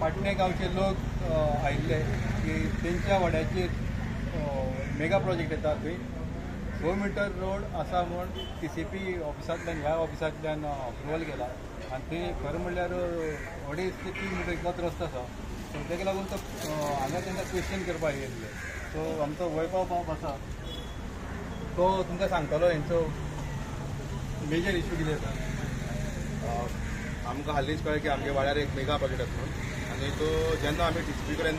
पाटणे गांवचे लोक आयिल्ले की तेंच्या वाड्याचेर मेगा प्रोजेक्ट येता थंय 6 मिटर रोड आसा म्हूण TCP ऑफिसांतल्यान ह्या ऑफिसांतल्यान अप्रुवल केला आनी थंय खरें म्हणल्यार 2.5 ते 3 मिटर इतलोच रस्तो आसा. सो तेका लागून तो हांगा तांकां क्वेश्चन करपाक येयल्ले. सो आमचो वैभव बाब आसा तो तुमकां सांगतलो हेंचो मेजर इश्यू कितें आसा. आमकां हालींच कळ्ळें की आमच्या वाड्यार एक मेगा प्रोजेक्ट आसा म्हणून आनी तो जेन्ना आमी TCP कडेन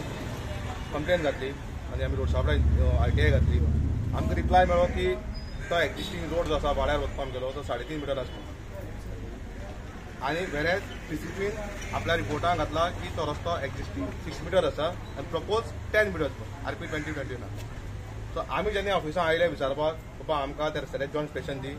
कंप्लेन घातली आनी आमी रोड RTI घातली, आमकां रिप्लाय मेळ्ळो की तो एक्झिस्टींग रोड जो आसा वाड्यार वचपाक आमगेलो तो 3.5 मिटर आसा आनी वेरेज TCPन आपल्या रिपोर्टान घातला की तो रस्तो एक्झिस्टींग 6 मिटर आसा आनी प्रपोज 10 मिटर्स RP 2021. सो आमी जेन्ना ऑफिसान आयले विचारपाक बाबा आमकां त्या रस्त्याचें जॉयंट इन्स्पेक्शन दी,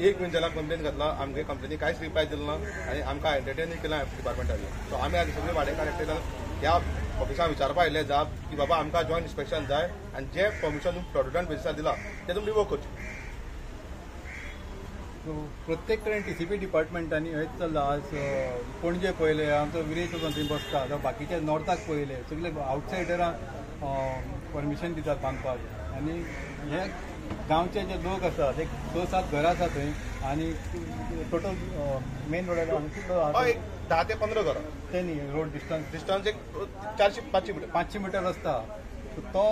एक म्हयनो जाला कंप्लेन घातला, आमगे कंप्लेनी कांयच रिप्लाय दिलो ना आनी आमकां एंटरटेनूय केला डिपार्टमेंटान. सो आमी आज सगळे वाडेकार एकठांय जावन ह्या ऑफिसान विचारपाक आयिल्ले जाप की बाबा आमकां जॉयंट इन्स्पेक्शन जाय आनी जें परमिशन तुमी प्रोडक्टान बेजिसार दिलां तें तुमी रिवोक करचें. प्रत्येक कडेन TCP डिपार्टमेंटांनी हेंच चल्लां. आज पणजे पळयलें, आमचो विरेश वचून थंय बसता, जावं बाकीच्या नॉर्थाक पळयलें, सगळे आवटसायडरांक परमिशन दितात बांदपाक. आनी हे गांवचे जे लोक आसात एक 6-7 घरां आसा थंय आनी टोटल मेन रोडार कितलो 10 ते 15 घरां ते न्ही रोड डिस्टन्स एक 400-500 मिटर 500 मिटर आसता. तो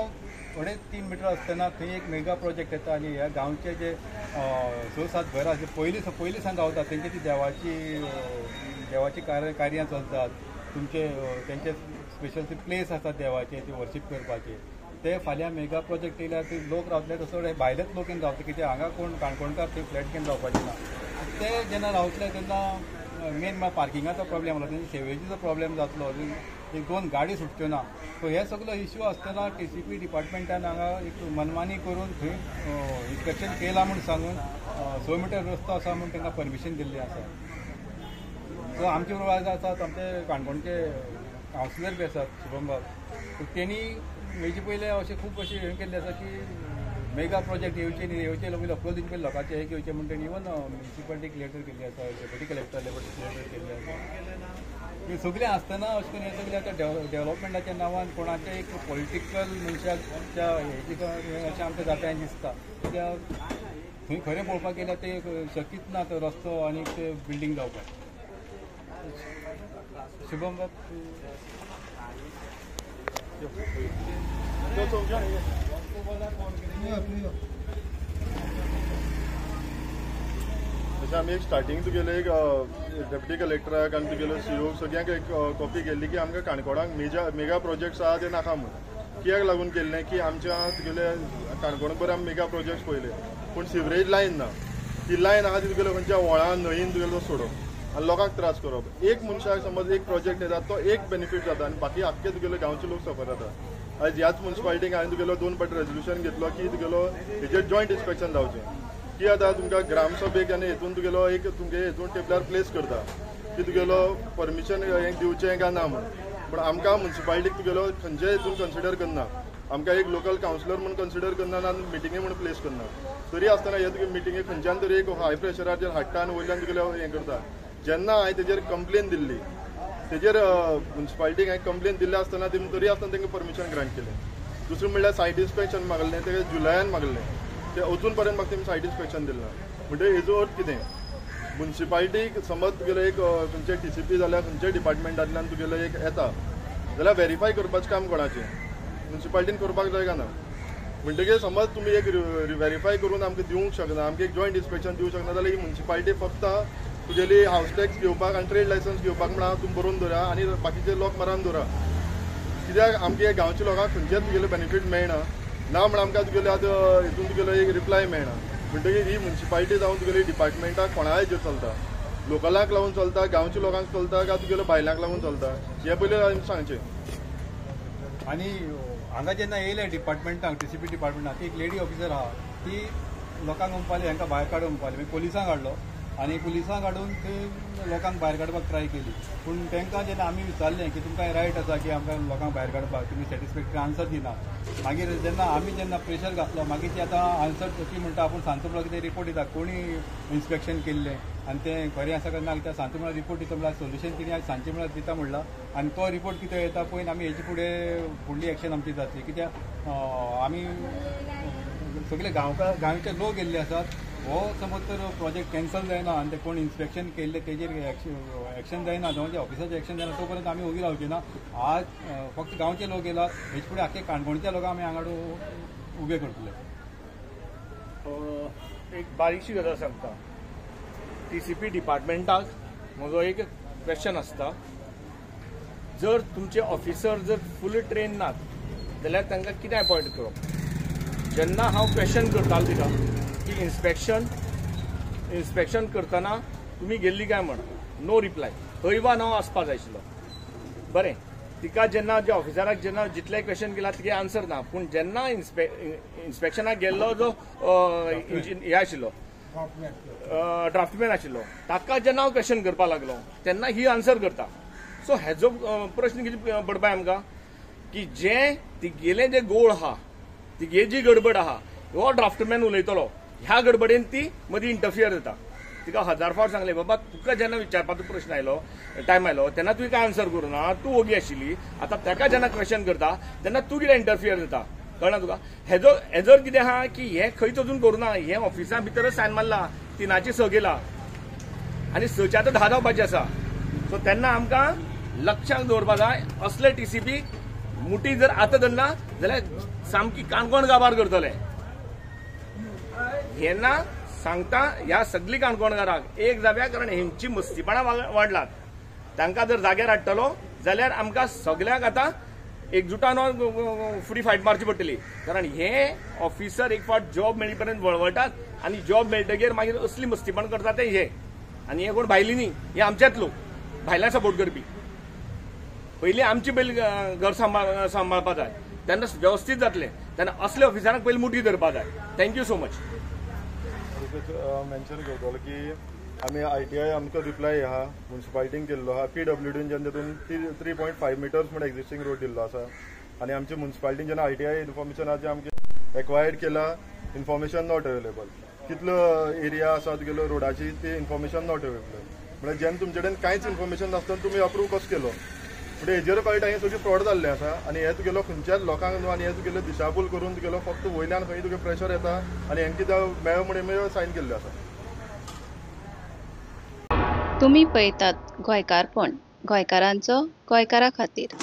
3.5 मिटर आसतना थंय एक मेगा प्रोजेक्ट येता आनी ह्या गांवचे जे 6-7 घरां जे पयलीं सावन रावतात तेंची ती देवाची कार्यां चलतात, तुमचे तेंचे स्पेशल ती प्लेस आसा देवाचे ती वर्शीप करपाचे. ते फाल्यां मेगा प्रोजेक्ट येयल्यार ते लोक रावतले तसो भायलेच लोक येवन रावतले कित्याक हांगा कोण काणकोणकार थंय फ्लॅट घेवन रावपाचे ना. ते जेन्ना रावतले तेन्ना मेन म्हळ्यार पार्किंगाचो प्रॉब्लेम जालो, तेंचे सेवेजीचो प्रॉब्लेम जातलो, एक 2 गाडी सुटच्यो ना. सो हे सगलो इश्यू आसतना TCP डिपार्टमेंटान हांगा एक मनमानी करून थंय इन्स्पेक्शन केलां म्हूण सांगून 6 मिटर रस्तो आसा म्हूण तांकां परमिशन दिल्लें आसा. सो आमचे बरोबर आज आसात आमचे काणकोणचे कावन्सिलर बी आसात शुभम बाब, तेणी हेजे पयलें अशें खूब अशें हें केल्लें आसा की मेगा प्रोजेक्ट येवचे न्ही, येवचे पयलीं अप्रुवल दिवचे पयलीं लोकांचें हें घेवचें म्हूण तेणी इवन म्युनिसिपालिटीक लेटर केल्ली आसा, डेप्युटी कलेक्टर लेटर केल्ली आसा. हें सगळें आसतना अशें करून हें सगळें आतां डेवलपमेंटाच्या नांवान कोणाचें एक पॉलिटिकल मनशाच्या हेजें अशें आमकां जाता हें दिसता. कित्याक थंय खरें पळोवपाक गेल्यार तें शक्यच ना तो रस्तो आनी ते बिल्डींग जावपाक. शुभम बाब जशें आमी एक स्टार्टींग तुगेले एक डेप्युटी कलेक्टराक आनी तुगेलो CO सगळ्यांक एक कॉपी केल्ली की आमकां काणकोणाक मेगा प्रोजेक्ट्स आहा ते नाका म्हूण. कित्याक लागून केल्लें की आमच्या तुगेले काणकोणाक बरें आमी मेगा प्रोजेक्ट्स पळयले पूण सिवरेज लायन ना, ती लायन आहा ती तुगेले खंयच्या व्हळान न्हंयेन तुगेलो तो सोडप आनी लोकांक त्रास करप. एक मनशाक समज एक प्रोजेक्ट येता तो एक बेनिफीट जाता आनी बाकी आख्खे तुगेले गांवचे लोक सफर जाता. आयज ह्याच म्युनिसिपालिटीक हांवें तुगेलो 2 फावटी रेजोल्युशन घेतलो की तुगेलो हेजेर जॉयंट इन्स्पेक्शन जावचें. की आतां तुमकां ग्रामसभेक आनी हेतून तुगेलो एक तुमगे हेतून टेबलार प्लेस करता की तुगेलो परमिशन हें दिवचें काय ना म्हूण. पूण आमकां म्युनिसिपालिटीक तुगेलो खंयचे हेतून कन्सिडर करना, आमकां एक लोकल कावन्सिलर म्हूण कन्सिडर करना ना मिटिंगे म्हूण प्लेस करना. तरी आसतना हे तुगे मिटिंगे खंयच्यान तरी एक हाय प्रेशरार जेर हाडटा आनी वयल्यान तुगेलो हें करता. जेन्ना हांवें तेजेर कंप्लेन दिल्ली तेजेर म्युनिसिपालिटीक हांवें कंप्लेन दिल्ले आसतना तरी आसतना तांकां परमिशन ग्रांट केलें. दुसरें म्हणल्यार सायट इन्स्पेक्शन मागलें, तें जुलयान मागलें, ते अजून पर्यंत म्हाका तेमी सायट इन्स्पेक्शन दिलें ना. म्हणटकीर हेजो अर्थ कितें, म्युनिसिपालिटीक समज तुगेलो एक खंयचे TCP जाल्यार खंयच्या डिपार्टमेंटांतल्यान तुगेलो एक येता जाल्यार वेरीफाय करपाचें काम कोणाचें, म्युनिसिपालिटीन करपाक जाय काय ना. म्हणटकीर समज तुमी एक वेरीफाय करून आमकां दिवंक शकना, आमकां एक जॉयंट इन्स्पेक्शन दिवंक शकना जाल्यार ही म्युनिसिपालिटी फक्त तुगेली हावस टॅक्स घेवपाक आनी ट्रेड लायसन्स घेवपाक म्हण तुमी बरोवन दवरा आनी बाकीचे लोक मारान दवरा. कित्याक आमगे गांवच्या लोकांक खंयचेच तुगेले बेनिफीट मेळना ना म्हण आमकां तुगेले आतां हितून तुगेलो एक रिप्लाय मेळना. म्हणटकीर ही म्युनिसिपालिटी जावन तुगेली डिपार्टमेंटाक कोणाय चलता, लोकलांक लागून चलता, गांवच्या लोकांक चलता काय तुगेले भायल्यांक लागून चलता हें पयलीं आमी सांगचें. आनी हांगा जेन्ना येयले डिपार्टमेंटाक TCP डिपार्टमेंटाक ती एक लेडी ऑफिसर आहा ती लोकांक म्हणपाली हांकां भायर काडून म्हणपाली, मागीर पोलिसांक हाडलो आनी पुलिसांक हाडून थंय लोकांक भायर काडपाक ट्राय केली. पूण तांकां जेन्ना आमी विचारलें की तुमकां रायट आसा की आमकां लोकांक भायर काडपाक, तुमी सॅटिस्फॅक्टरी आन्सर दिना. मागीर जेन्ना आमी जेन्ना प्रेशर घातलो मागीर ती आतां आन्सर ती म्हणटा आपूण सांजचो म्हणल्यार कितें रिपोर्ट दिता, कोणी इन्स्पेक्शन केल्लें आनी तें खरें आसा काय ना त्या सांजचो म्हळ्यार रिपोर्ट दिता म्हणल्यार सोल्युशन तिणें आज सांजचें म्हळ्यार दिता म्हणलां आनी तो रिपोर्ट कितें येता पळयन आमी हेजे फुडें फुडली एक्शन आमची जातली. कित्याक आमी सगळे गांवचे लोक गेल्ले आसात. हो समज तर प्रोजेक्ट कॅन्सल जायना आनी ते कोण इन्स्पेक्शन केल्ले तेजेर एक्शन जायना, जावं ऑफिसाचें एक्शन जायना तो पर्यंत आमी ओगी रावचे ना. आज फक्त गांवचे लोक येयला, हेजे फुडें आख्खे काणकोणच्या लोकांक आमी हांगा उबे करतले. एक बारीकशी गजाल सांगता, TCP डिपार्टमेंटाक म्हजो एक क्वेश्चन आसता, जर तुमचे ऑफिसर जर फुल ट्रेन नात जाल्यार तांकां कितें अपॉयंट करप? जेन्ना हांव क्वेश्चन करतालो तिका की इन्स्पेक्शन करतना तुमी गेल्ली काय म्हण, नो रिप्लाय, हय वा ना आसपा जाय आशिल्लो. बरें, तिका जेन्ना ज्या ऑफिसराक जेन्ना जितले क्वेश्चन केला तिगे आन्सर ना, पूण जेन्ना इन्स्पेक्शनाक गेल्लो जो हे आशिल्लो ड्राफ्टमॅन आशिल्लो ताका जेन्ना हांव क्वेश्चन करपाक लागलो तेन्ना ही आन्सर करता. सो हेजो प्रश्न कितें पडपा आमकां की जे तिगेलें जे गोळ आहा, तिगे जी गडबड आहा, हो ड्राफ्टमॅन उलयतलो, ह्या गडबडेन ती मदीं इंटरफियर जाता. तिका 1000 फावट सांगलें, बाबा तुका जेन्ना विचारपाचो प्रश्न आयलो, टायम आयलो तेन्ना तुवें काय आन्सर करूं ना, तूं ओगी आशिल्ली. आतां ताका जेन्ना क्वेश्चन करता तेन्ना तूं कितें इंटरफियर जाता, कळना तुका? हेजो हेजो कितें आहा की हें खंयच अजून करूं ना, हें ऑफिसा भितरच सायन मारला, 3ची 6 गेला आनी 6 आतां 10 जावपाची आसा. सो तेन्ना आमकां लक्षांत दवरपा जाय, असले TCP मुठी जर आतां धरना जाल्यार सामकी काणकोण गाबार करतले. हेन्ना सांगता ह्या सगळी काणकोणकारांक एक जाव्या, कारण हेंची मस्तीपणां वाडलात. तांकां जर जाग्यार हाडटलो जाल्यार आमकां सगळ्यांक आतां एकजुटान फुडें फायट मारची पडटली. कारण हे ऑफिसर एक फावट जॉब मेळी पर्यंत वळवळटात आनी जॉब मेळटगीर मागीर असली मस्तीपण करतात ते हे. आनी हे कोण भायली न्ही, हे आमचेच लोक, भायल्या सपोर्ट करपी. पयलीं आमची पयलीं घर सांबाळपा जाय, तेन्ना वेवस्थीत जातलें. तेन्ना असले ऑफिसरांक पयलीं मुठी धरपा जाय. Thank you so much. Mention करतलो की आमी ITI आमकां रिप्लाय आहा म्युनिसिपालिटीन केल्लो आहा, PWDन जेन्ना तितून 3.5 मिटर्स म्हण एक्झिस्टींग रोड दिल्लो आसा आनी आमचे म्युनिसिपालिटीन जेन्ना ITI information आहा जें आमचें एक्वायर्ड केला, इन्फॉर्मेशन not available. कितलो एरिया आसा तुगेलो रोडाची ती इन्फॉर्मेशन not available. म्हळ्यार जेन्ना तुमचे कडेन कांयच इन्फॉर्मेशन नासतना तुमी अप्रूव कसो केलो? म्हणजे हेजेर कळटा हें सगळें फ्रॉड जाल्लें आसा आनी हें तुगेलो खंयच्याच लोकांक न्हू आनी हें तुगेलें दिशाभूल करून तुगेलो फक्त वयल्यान खंय तुगे प्रेशर येता आनी हें कितें मेळो म्हणून सायन केल्लें आसा. तुमी पळयतात गोंयकारपण, गोंयकारांचो गोंयकारा खातीर.